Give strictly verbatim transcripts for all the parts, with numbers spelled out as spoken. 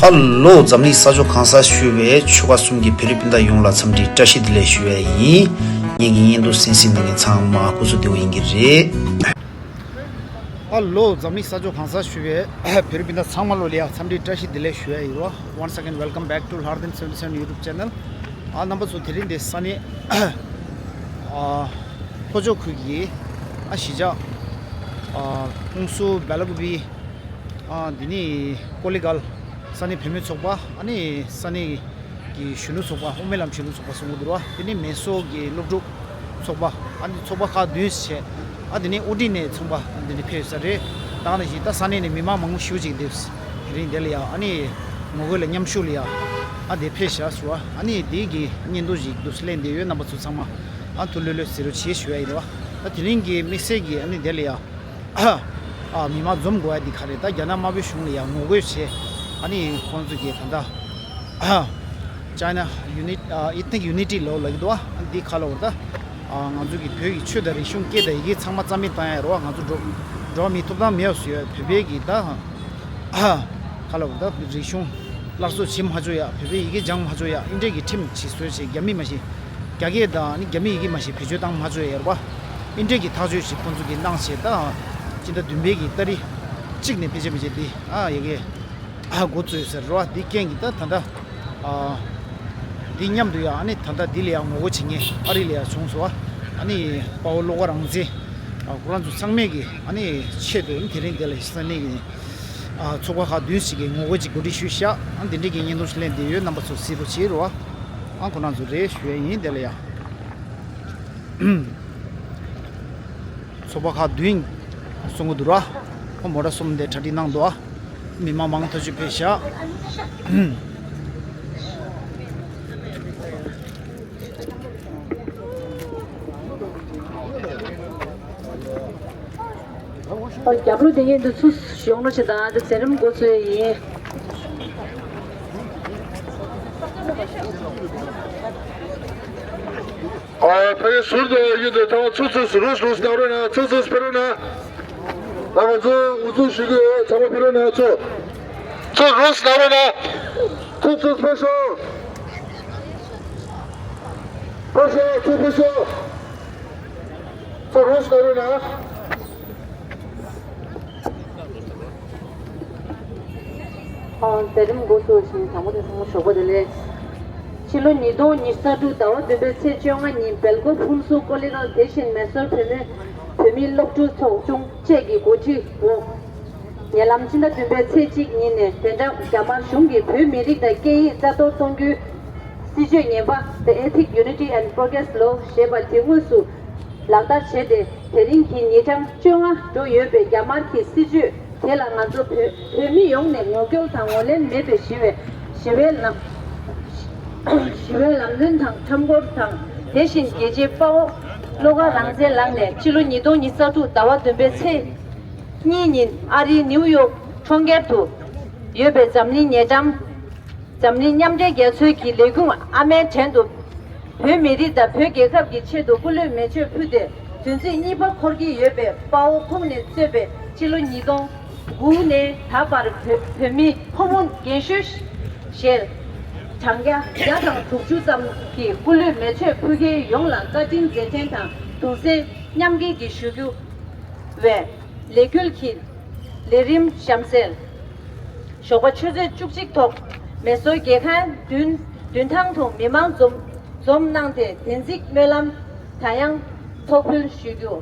ཧ་ལོ། འཛམ་གླིང་ས་ཕྱོགས་གང་སར་བཞུགས་པའི་ཆོལ་ཁ་གསུམ་གྱི་བོད་རིགས་སྤུན་ཟླ་ཡོངས་ལ་འཚམས་འདྲི་བཀྲ་ཤིས་བདེ་ལེགས་ཞུ་ཡ་ཡིན། ངེད་ཀྱི་བརྙན་ཐུང་གསན་གཟིགས་གནང་མཁན་ཚང་མ་སྐུ་གཟུགས་བདེ་པོ་ཡིན་གྱི་རེད། ཧ་ལོ། འཛམ་གླིང་ས་ཕྱོགས་གང་སར་བཞུགས་པའི་བོད་རིགས་སྤུན་ཟླ་ཚང་མ་ལོ་ལ་ཡ་འཚམས་འདྲི་བཀྲ་ཤིས་བདེ་ལེགས་ཞུ་ཡ་ཡིན་རོ། Once again, welcome back to Hardin seventy seven YouTube channel. ཨ་རྣམ་པ་ཚོ་དེ་རིང་འདི་ས་གནས་ཨ་ལྷོ་ཕྱོགས་ཁུལ་གྱི་ཨ་གཞིས་ཆགས་ཨ་ཧུན་སུར་སྦེ་ལ་ཀུ་པི། ཨ་འདི་ནི་ཀོ་ལི་གྷལ། ས་གནས་བུད་མེད་ཚོགས་པ། ཨ་ནི་ས་གནས་ཀྱི་གཞོན་ནུ་ཚོགས་པ། དབུ་མའི་ལམ་གཞོན་ནུ་ཚོགས་པ་གསུམ་པོ་འདུག་ར། དེ་ནི་མེ་སོར་གྱི་སློབ་ཕྲུག་ཚོགས་པ། ཨ་ནི་ཚོགས་པ་ཁག་བདུན་བྱས། ཨ་དེ་ནི་ཨོ་ཌི་ནས་ཚོགས་པ་འདི་ནི་ཕེབས་ས་རེད། ད་ནི་ཞིག་ད་ས་གནས་ནས་མི་མང་མང་པོ་ཞེ་པོ་ཅིག་འདུག་དེ་རིང་དེ་ལ་ཡ་ཨ་ནི་ངོ་རྒོལ་ལ་མཉམ་ཞུགས་ལ་ཡ་ཨ་དེ་ཕེབས་བཞག་སོང་། ཨ་ནི་དེ་གི་བརྙན་ཐུང་ཞིག་འདུག་ལེན་བསྡད་ཡོད། རྣམ་པ་ཚོ་ཚང་མ་ཨ་ཐུགས་ལྷོད་ལྷོད་གཟིགས་རོགས་བྱེད་ཞུ་ཡ་ཡིན་ར། ད་དེ་རིང་གི་དམིགས་བསལ་གྱི་ཨ་ནི་དེ་ལ་ཡ། ཨ་མི་མང་འཛོམས་དགོས་ཡ་འདི་ག་རེ། ད་རྒྱ་ནག་དམར་པོའི་གཞུང་ལ་ཡང་ངོ་རྒོལ་བྱས། ཨ་ནི་ཁོང་ཚོ་གིས་ད་ལྟ་China Unit- ཨ་Ethnic Unity ལོ་ལབ་ཀྱི་འདུག་ཨ་འདི་ག་ལབ་དགོས་རེད། ད་ཨ་ང་ཚོ་གི་བོད་ཀྱི་ཆོས་དང་རིག་གཞུང་སྐད་དང་ཡི་གེ་ཚང་མ་རྩ་མེད་བཏང་ཡ་རེད་བ། ང་ཚོ་འགྲོ་འགྲོ་བ་མིའི་ཐོབ་ཐང་མེད་པ་བཟོ་ཡ། བོད་པའི་གི་ད་ཨ་ག་ལབ་དགོས་རེད། ད་རིག་གཞུང་སླར་གསོ་བྱེད་མ་ཆོག་ཡ། བོད་པའི་ཡི་གེ་སྦྱང་མ་ཆོག་ཡ། ཨིན་ཌི་ཡ་གི་ཁྲིམས་ཇི་བཟོ་བྱས། རྒྱ་མི་མ་གཞི་རྒྱ་སྐད་དང་ནི་རྒྱ་མི་ཡི་གེ་མ་གཞི་བེད་སྤྱོད་བཏང་མ་ཆོག་ཡ་རེད་བ། ཨིན་ཌི་ཡ་གི་ཐག་གཅོད་ཞིག་ཁོང་ཚོ་གིས་གནང་བྱས། ད་སྤྱི་ཟླ་བདུན་པའི་གི་ཏ་རིག་གཅིག་ནས་ཕལ་ཆེར་ཕལ་ཆེར་འདི་ཨ་ཡ་གི་ཨ་འགོ་བཙུགས་ཡོད་ས་རེད་བ། འདི་རྐྱེན་གྱིས་ད་ད་ལྟ་ཨ་འདི་མཉམ་དུ་ཡ་ཨ་ནི་ད་ལྟ་འདི་ལ་ཡ་ངོ་རྒོལ་བྱེད་མཁན་ཨ་རི་ལ་ཡ་བྱུང་སོང་བ། ཨ་ནི་དཔའ་བོ་བློ་དགའ་རང་བཙན་ཨ་ཁོ་རང་ཚོ་ཚང་མས་གི་ཨ་ནི་ཆེད་དུ་དེ་རིང་འདི་ལ་ས་གནས་ཀྱི་ཨ་ཚོགས་པ་ཁག་བདུན་ཞིག་གིས་ངོ་རྒོལ་ཅིག་གོ་སྒྲིག་ཞུས་ཤག་ཨ་འདི་འདྲའི་གི་བརྙན་ཐུང་ཞིག་ལེན་བསྡད་ཡོད། རྣམ་པ་ཚོ་གཟིགས་རོགས་བྱེད་རོགས། ཨ་ཁོ་རང་ཚོ་རེད་ཞུ་ཡ་ཡིན། དེ་ལ་ཡ་ཚོགས་པ་ཁག་བདུན་གསུང་གི་འདུག་ར། ཁོ་མོ་ཊ་གསུམ་དེ་གྲ་སྒྲིག་གནང་འདུག་ཨ་མི་མང་མང་ཐག་ཆོད་ཕེབས་ཤག་རྒྱབ་ལོགས་དེ་ཡན་དུ་ཚུར་ཡོང་རོགས་བྱེད་དང་། དེ་མཛད་རིམ་འགོ་ཚུགས་ཡིན། ཨ་ཕ་གི་ཟུར་དུ་ཡོད་དེ་ཚང་མ་ཚུར་ཚུར་ཟུར་རོགས་རོགས་གནང་རོགས་གནང་། ཚུར་ཚུར་ཕེབས་རོགས་གནང་། ད་ང་ཚོ་འུ་ཚུགས་ཞུ་གི་ཡོད། ཚང་མ་ཕེབས་རོགས་གནང་། ཚུར་ཚུར་རོགས་གནང་རོགས་གནང་། ཚུར་ཚུར་ཕེབས་ཤོག་ཕེབས་ཤོག་ཚུར་ཕེབས་ཤོག་ཚུར་རོགས་གནང་རོགས་གནང་། ཨ་མཛད་རིམ་འགོ་ཚུགས་ཤིང་། དང་པོ་དེ་ཚང་མ་ཞོགས་པ་བདེ་ལེགས། ཕྱི་ལོ་ཉིས་སྟོང་ཉི་ཤུ་རྩ་དྲུག་ཟླ་བ་བདུན་པའི་ཚེས་བཅོ་ལྔ་ཉིན་སྦེལ་ཀོབ་ཧུན་སུར་ཀོ་ལི་གྷལ། དེ་བཞིན་མེ་སོར་བོད་མི་བོད་མིའི་སློབ་ཕྲུག་ཚོགས་ཆུང་བཅས་ཀྱི་གོ་སྒྲིག་འོག་ཉེ་ལམ་ཕྱི་ཟླ་བདུན་པའི་ཚེས་གཅིག་ཉིན་ནས་དན་ཀྲམ་རྒྱ་དམར་གཞུང་གིས་བོད་མི་རིགས་དང་སྐད་ཡིག་རྩ་གཏོར་གཏོང་རྒྱུའི་སྲིད་བྱུས་ངན་པ། The Ethnic Unity and Progress Law ཞེས་པ་དེ་དངོས་སུ་ལག་བསྟར་བྱས་ཏེ། དེ་རིང་གི་ཉིན་གྲངས་བཅོ་ལྔ་འགྲོ་ཡོད་པའི་རྒྱ་དམར་གྱི་སྲིད་བྱུས་དེ་ལ་ང་ཚོ་བོད་བོད་མི་ཡོངས་ནས་ངོ་རྒོལ་དང་ངོས་ལེན་མེད་པའི་ཞི་བའི་ཞི་བའི་ལམ་ཞི་བའི་ལམ་སྟོན་དང་འཆམ་སྐོར་དང་། དེ་བཞིན་རྒྱལ་གཅེས་དཔའ་བོ་བློ་དགའ་རང་བཙན་ལགས་ནས་ཕྱི་ལོ་ཉིས་སྟོང་ཉི་ཤུ་རྩ་དྲུག་ཟླ་བ་བདུན་པའི་ཚེས་གཉིས་ཉིན་ཨ་རིའི་ནིའུ་ཡོག་གྲོང་ཁྱེར་དུ་ཡོད་པའི་འཛམ་གླིང་ཉེ་འགྲམ་འཛམ་གླིང་མཉམ་འབྲེལ་རྒྱལ་ཚོགས་ཀྱི་ལས་ཁུངས་ཨ་མའི་བྲན་དུ་བོད་མི་རིགས་དང་བོད་རྒྱལ་ཁབ་ཀྱི་ཆེད་དུ་སྐུ་ལུས་མེ་མཆོད་ཕུལ་ཏེ། དོན་ཚིག་གཉིས་པ་འཁོར་གྱི་ཡོད་པའི་དཔའ་བོ་ཁོང་ནས་གཙོས་པའི་ཕྱི་ལོ་ཉིས་སྟོང་དགུ་ནས་ད་བར་བོད་བོད་མི་ཕོ་མོ་རྒན་ཤོས་ཞེས་གྲངས་ཀ་བརྒྱ་དང་དྲུག་ཅུ་ཙམ་གྱིས་སྐུ་ལུས་མེ་མཆོད་ཕུལ་མཁན་ཡོངས་ལ་བཀའ་དྲིན་རྗེས་དྲན་དང་གདུང་སེམས་མཉམ་སྐྱེད་ཀྱི་ཞུ་རྒྱུ། བའི་ལས་འགུལ་གྱི་ལས་རིམ་གཤམ་གསལ། ཞོགས་པ་ཆུ་ཚོད་བཅུ་གཅིག་ཐོག་མེ་སོར་རྒྱལ་ཁང་མདུན་མདུན་ཐང་དུ་མི་མང་འཛོམས་འཛོམས་གནང་སྟེ། བདེན་ཚིག་སྨོན་ལམ་ད་ཡང་ཚོགས་ཕུལ་ཞུ་རྒྱུ།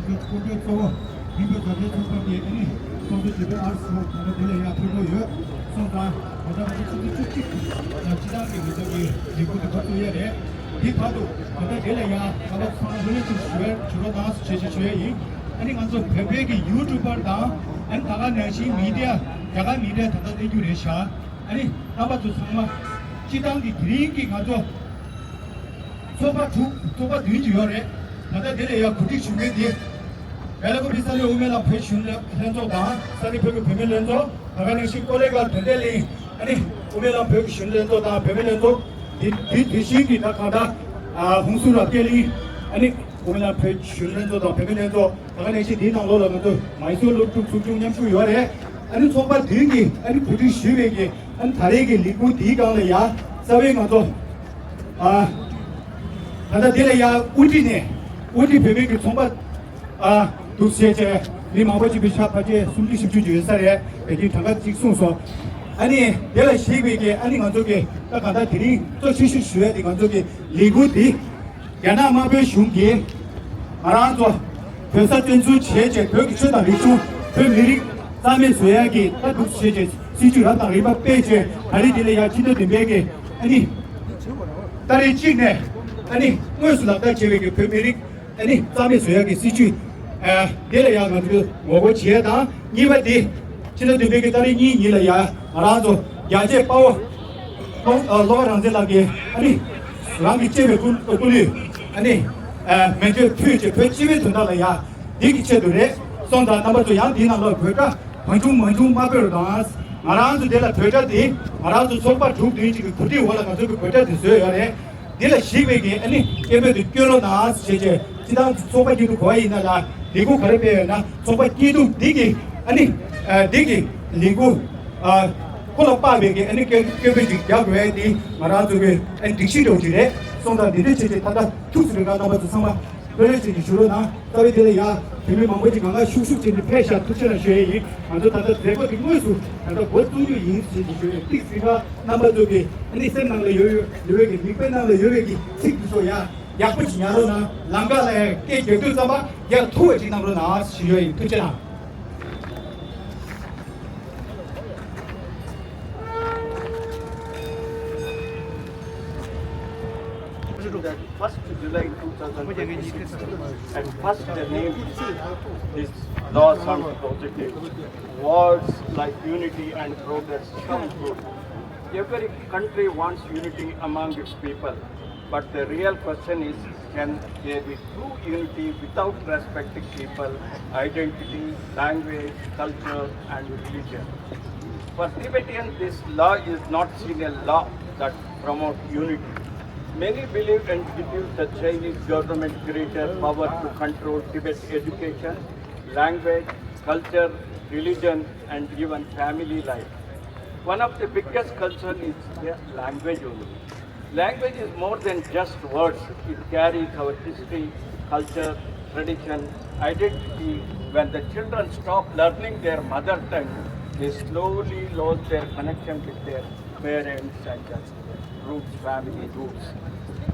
སྐུ་མགྲོན་གཙོ་བོ་ཡིན་པའི་མཛད་འཕྲིན་ཚོགས་པ་གིས་ཨ་ནི་གསུང་བཤད་བྱེད་པའི་ཨར་སོ་ད་ལྟ་དེ་ལ་ཡར་ཕེབས་འགྲོ་ཡོད། སོང་ཙང་ད་ལྟ་ང་ཚོ་ཆུ་ཚོད་བཅུ་གཅིག་དང་སྤྱི་བཏང་གི་ང་ཚོ་གི་ལས་འགུལ་དེ་འགོ་བཙུགས་ཡ་རེད། དེ་བར་དུ་ད་ལྟ་དེ་ལ་ཡར་ད་ལྟ་ཚང་མ་ལྷོད་ལྷོད་ཅིག་ཞུ་ཡ་ཞུ་རོགས་གནང་ཞེས་ཞུ་ཡ་ཡིན། ཨ་ནི་ང་ཚོ་བོད་པའི་གི་ཡུ་ཊུབ་པར་དང་ཨ་ནི་ད་ག་ནང་བཞིན་མི་ཌི་ཡ་རྒྱ་གར་མི་ཌི་ཡ་ད་ལྟ་གནས་རྒྱུ་རེད་ཤག་ཨ་ནི་རྣམ་པ་ཚོ་ཚང་མ་སྤྱི་བཏང་གི་དེ་རིང་གི་ང་ཚོ་ཚོགས་པ་དྲུག་ཚོགས་པ་བདུན་ཅིག་ཡོད་རེད། ད་ལྟ་དེ་ལ་ཡང་གོ་སྒྲིག་ཞུ་མཁན་དེ་བལ་ཡུལ་གྱི་ས་གནས་དབུ་མའི་ལམ་བོད་གཞོན་ལྷན་ཚོགས་དང་ས་གནས་བོད་ཀྱི་བུད་མེད་ལྷན་ཚོགས། ད་ག་ནང་བཞིན་ཀོ་ལེ་གྷལ་དོན་ལྡན་གླིང་ཨ་ནི་དབུ་མའི་ལམ་བོད་ཀྱི་གཞོན་ལྷན་ཚོགས་དང་བུད་མེད་ལྷན་ཚོགས། དེ་དེ་དེ་བཞིན་གྱི་ད་གང་ལྟར་ཧུན་སུར་རབ་རྒྱས་གླིང་ཨ་ནི་དབུ་མའི་ལམ་བོད་གཞོན་ལྷན་ཚོགས་དང་བུད་མེད་ལྷན་ཚོགས། ད་ག་ནང་བཞིན་དེའི་ནང་ལོགས་ལ་ང་ཚོ་མའི་སོར་སློབ་ཕྲུག་ཚོགས་ཆུང་མཉམ་ཞུགས་ཡོད་རེད། ཨ་ནི་ཚོགས་པ་བདུན་གྱིས་ཨ་ནི་གོ་སྒྲིག་ཞུས་པའི་གི་ཨ་ནི་ད་རེས་ཀྱི་ལས་འགུལ་འདིའི་སྒང་ལ་ཡ་རྩ་བའི་ང་ཚོ་ཨ་ད་ལྟ་འདི་ལ་ཡ་དབུ་ཁྲིད་ནས་དབུ་ཁྲིད་བོད་མི་གི་ཚོང་པ་ཨ་འདུག་བྱས་བྱས་མི་མང་པོ་ཅིག་པའི་ཆ་ཕལ་ཆེར་སུམ་ཅུ་བཞི་བཅུ་ཅིག་ཡོད་ས་རེད། བོད་ཀྱི་གྲངས་ཀ་ཅིག་གསུངས་སོང་། ཨ་ནི་དེ་ལ་གཞིགས་པའི་གི་ཨ་ནི་ང་ཚོ་གི་ད་གང་ལྟར་དེ་རིང་གཙོ་ཆེ་ཤོས་ཞུ་ཡ་དེ་ང་ཚོ་གི་ལས་འགུལ་འདི། རྒྱ་ནག་དམར་པོའི་གཞུང་གིས་ང་རང་ཚོ་བོད་ས་བཙན་འཛུལ་བྱས་རྗེས་བོད་ཀྱི་ཆོས་དང་རིག་གཞུང་བོད་མི་རིགས་རྩ་མེད་བཟོ་ཡག་གི་ལྟ་གྲུབ་བྱས་རྗེས་སྲིད་ཇུས་རབ་དང་རིམ་པ་སྤེལ་རྗེས་ད་རེས་འདི་ལ་ཡང་ཕྱི་ཟླ་བདུན་པའི་གི་ཨ་ནི་ཏ་རིག་གཅིག་ནས་ཨ་ནི་དངོས་སུ་ལག་བསྟར་བྱས་པའི་གི་བོད་མི་རིགས་ཨ་ནི་རྩ་མེད་བཟོ་ཡག་གི་སྲིད་ཇུས་ཨ་འདི་ལ་ཡང་ང་ཚོས་ངོ་རྒོལ་བྱས་དང་གཉིས་པ་འདི། ཕྱི་ཟླ་བདུན་པའི་གི་ཏ་རིག་གཉིས་ཉིན་ལ་ཡ་ང་རང་ཚོ་རྒྱལ་གཅེས་དཔའ་བོ་ཀློ་ཀློ་དགའ་རང་བཙན་ལགས་ཀྱིས་ཨ་ནི་རང་གི་གཅེས་པའི་སྐུ་སྐུ་ལུས་ཨ་ནི་ཨ་མེ་མཆོད་ཕུལ་བྱས་བོད་སྤྱི་བའི་དོན་དག་ལ་ཡ་འདི་གི་ཆེད་དུ་རེད་སོང་ཙང་རྣམ་པ་ཚོ་ཡང་འདིའི་ནང་ལ་བོད་སྒྲ་མང་ཆུང་མང་ཆུང་མ་སྤེལ་རོགས་དང་། ང་རང་ཚོ་འདི་ལ་བོད་སྒྲ་འདི་ང་རང་ཚོ་ཚོགས་པ་དྲུག་བདུན་གཅིག་གི་གོ་སྒྲིག་འོག་ལ་ང་ཚོ་གི་བོད་སྒྲ་འདི་བཟོས་ཡོད་རེད། འདི་ལ་གཞིགས་པའི་གི་ཨ་ནི་སྐད་འབོད་དེ་སྐྱོན་རོགས་གནང་ཞེས་བྱས་སྤྱི་བཏང་ཚོགས་པ་སྐྱིད་སྡུག་གོ་བ་ཡིན་ན་ལ་ལས་འགུལ་ག་རེ་སྤེལ་ཡོད་ན་ཚོགས་པ་སྐྱིད་སྡུག་འདི་གི་ཨ་ནི་ཨ་འདི་གི་ལས་འགུལ་ཨ་ཁོ་ལ་དཔག་པའི་གི་ཨ་ནི་སྐད་སྐད་འབོད་ཅིག་རྒྱག་དགོས་ཡ་འདི་ང་རང་ཚོ་གི་ཨ་ནི་སྒྲིག་གཞི་འདྲ་བོ་ཅིག་རེད་སོང་ཙང་འདི་འདྲ་བྱས་ཏེ་ད་ལྟ་ཐུགས་སུ་རེ་ཁག་རྣམ་པ་ཚོ་ཚང་མ། ལྷོད་ལྷོད་བྱས་ནས་བཞུགས་རོགས་གནང་། རྩ་བའི་དེ་ལ་ཡ་བོད་མི་མང་པོ་ཅིག་གང་ག་ཤུགས་ཤུགས་བྱས་ནས་ཕེབས་ཤག་ཐུགས་རྗེ་གནང་ཞུ་ཡས་ཡིན། ང་ཚོ་ད་ལྟ་མཛད་སྒོ་འདི་དངོས་སུ་ད་ལྟ་འགོ་བཙུགས་རྒྱུ་ཡིན་ཞེས་ཀྱི་ཞུ་ཡས་ཏིག་ཙི་ཁ་རྣམ་པ་ཚོ་གི་ཨ་ནི་སེམས་ནང་ལ་ཡོད་ཡོད་ཡོད་པའི་གི་མིག་དཔེ་ནང་ལ་ཡོད་པའི་གི་ཚིག་འདི་ཚོ་ཡ་ཡག་པོ་ཅིག་ཉར་རོགས་གནང་། ལམ་ཁ་ལ་ཡ་སྐད་རྒྱག་དུས་ཙམ་པ་ཡར་ཐུག་པ་ཅིག་གནང་རོགས་གནང་ཞུ་ཡས་ཡིན། ཐུགས་རྗེ་གནང་། That first July two thousand twenty-six, at first they named this law sounds positive. Words like unity and progress sound good. Every country wants unity among its people, but the real question is, can there be true unity without respecting people, identity, language, culture, and religion? For Tibetans, this law is not seen a law that promotes unity. Many believe and believe the Chinese government created power to control Tibet's education, language, culture, religion, and even family life. One of the biggest concern is the language only. Language is more than just words. It carries our history, culture, tradition, identity. When the children stop learning their mother tongue, they slowly lose their connection with their parents and their roots, family roots.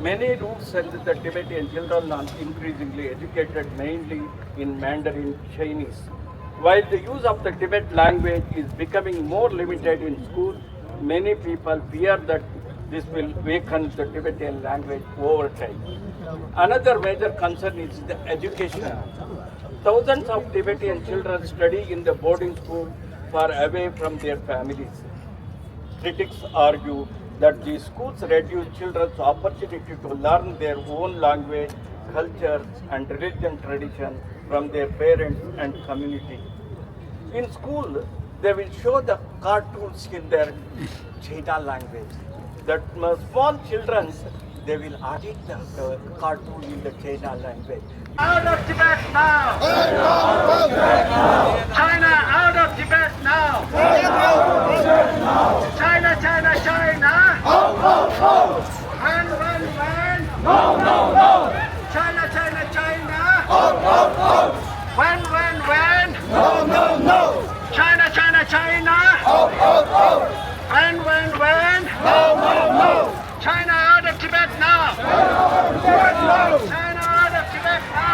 Many roots and the Tibetan children are increasingly educated mainly in Mandarin Chinese. While the use of the Tibet language is becoming more limited in schools, many people fear that this will weaken the Tibetan language over time. Another major concern is the education. Thousands of Tibetan children study in the boarding school far away from their families. Critics argue that these schools reduce children's opportunity to learn their own language, culture, and religion tradition from their parents and community. In school, they will show the cartoons in their China language. That small children, they will audit the, the cartoon in the China language. Out of Tibet now! China out of Tibet now! China, China, China! When, when, when? No, no, no! China, China, China! When, when, when? No, no, no! China, China, China! When, when, when? No, no, no! China out of Tibet now! China out of Tibet now!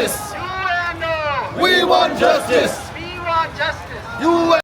Justice. U N O. We want justice. We want justice. U